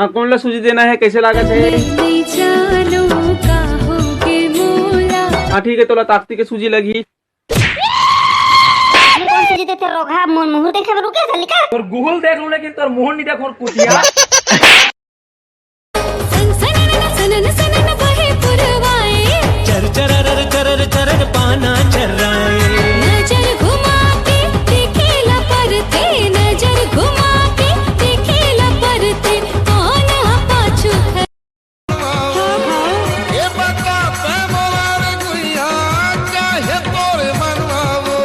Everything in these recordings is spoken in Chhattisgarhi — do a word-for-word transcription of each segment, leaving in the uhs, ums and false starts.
कोन ला सूजी देना हे, कइसे लागत हे? नइ जानव का होगे मोला। हाँ ठीक हे, तोला ताकती के सूजी लगही। कोन सूजी देथे रोगहा, मोर मुहूर देखे बर रुके हस का? तोर गुहुल देख लूं, लेकिन तोर मुहूर नइ देखंव कुतिया। सनन सनन बहे पुरवा ए। चर चरर चरर चरर पाना चर्राए। नजर घुमा के देखे ला परथे, नजर घुमा के देखे ला परथे, कोन ह पाछू खड़े? ए बता तैं मोला रे गुइया, काहे तोर मन भावो?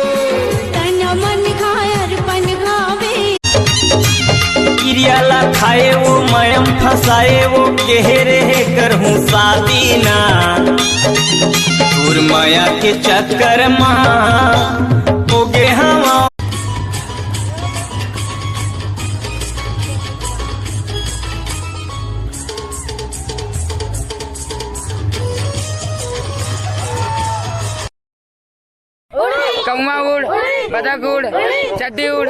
तन मन घायर पन घावे। किरिया ला खाए वो मयम फंसाए वो, केहे रेहे करहूं शादी ना। तोर मया के चक्कर मा होगे हवा। कौआ उड़, बदक उड़, चड्डी उड़, चड्डी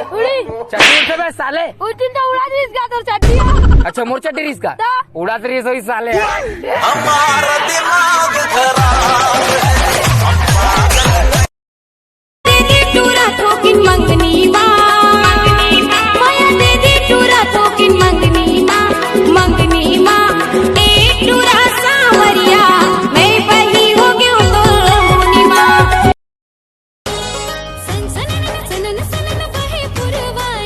उड़ से बे साले। उस दिन तो उड़ा दिस गा तोर चड्डी। अच्छा, मोर चड्डी रिस का? तो? उड़ा तो रिस होई साले। हमारा दिमाग खराब है। दे दे टूरा थोकिन मंगनी मा, मया दे दे टूरा थोकिन मंगनी मा, मंगनी मा। ए टूरा सांवरिया, मैं बही हो गयो तो मुनी मा। सनन सनन सनन बहे पुरवा ए।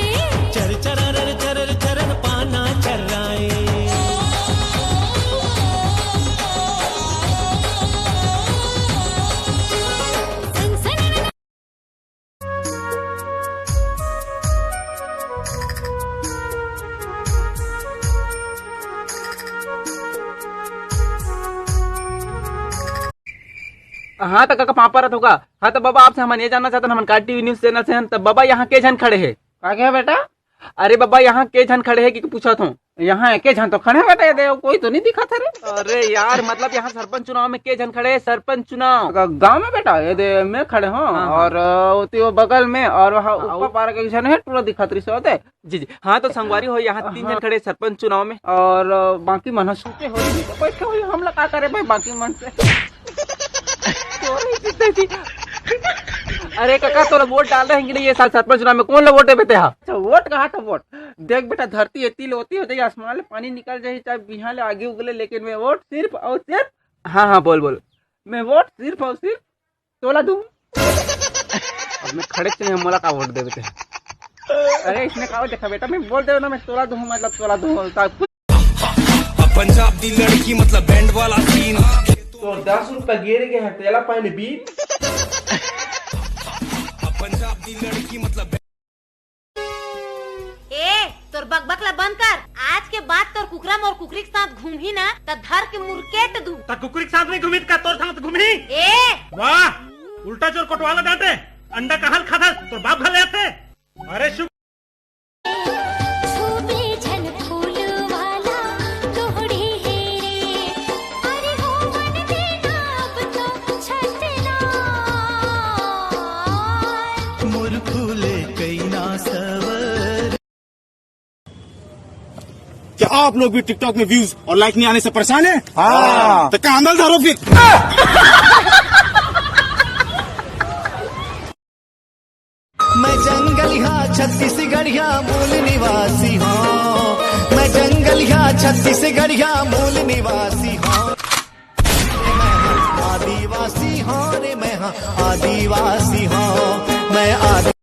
चर चरर चरर चरर पाना चर्राए। सनन सनन हाँ, त कका पाँव परत हों का। हाँ, त बाबा, आपसे हमन ये जानना चाहत हन, हमन कार टीवी न्यूज़ चैनल से हन, त बाबा, यहाँ के झन खड़े हे? का कहे बेटा? अरे बाबा, यहाँ के झन खड़े हे कि पूछत हों। यहाँ एके झन तो खड़े हे बेटा, ये दे, कोई तो नहीं दिखत हे रे। अरे यार, मतलब यहाँ सरपंच चुनाव में के झन खड़े हे, सरपंच चुनाव। ग-, गाँव में बेटा, ये दे, मैं खड़े हों, हाँ, हाँ। और, अ, ओती वो बगल में, और वहाँ हाँ, ऊपर वो पारा के एक झन हे, टूरा दिखत रहिस हे, ओदे। जी, जी। हाँ, तो संगवारी हो, यहाँ तीन झन हाँ। खड़े सरपंच चुनाव में। और, अ, बाकी मन ह सूते होही, तो बैठे होही, हमला का करे भाई बाकी मन से। अरे कका, तोला वोट डाले रहेन कि नहीं ये साल सरपंच चुनाव में? कोन ला वोट देबे तेहा? अच्छा, वोट कहा था वोट? देख बेटा, धरती एती ले ओती हो जाही, आसमान ले पानी निकल जाही, चाहे बिहान ले आगी उगले, लेकिन मैं वोट सिर्फ और सिर्फ, हाँ, हाँ, बोल, बोल। मैं वोट सिर्फ और सिर्फ तोला दूँ। अब मैं खड़े से नहीं, मोला का वोट देबे ते? अरे, इसमें का देखा बेटा, मैं बोल दे ना, मैं तोला दूँ, मतलब तोला दूँ, पंजाब दी लड़की मतलब बैंड वाला सीन। तोर दस रुपया गिर गया है, तेला पानी बीन। पंजाब दी लड़की मतलब ए, तोर बकबक ला बंद कर। आज के बाद तोर कुकरा मोर कुकरी के साथ घूमही ना, त धर के मुरकेट दूँ। त कुकरी के साथ नहीं घूमी, त का तोर साथ घूमही? ए! वाह, उल्टा चोर कोटवाला डांटे, अंडा कहाँ ले खाथस, तोर बाप घर ले आथे। अरे शुभ छूबे झन फूल वाला तोहड़ी हे रे। अरे हो मन देना अब तो छटना। मोर फूले कई ना सवर। क्या आप लोग भी TikTok में व्यूज और लाइक नहीं आने से परेशान हैं? हाँ। तो कांदल धरो फिर। मैं जंगलिया छत्तीसगढ़िया मूल निवासी हूँ। मैं जंगलिया छत्तीसगढ़िया मूल निवासी हूँ। आदिवासी हूँ रे मैं, हाँ, आदिवासी हूँ मैं, आदि-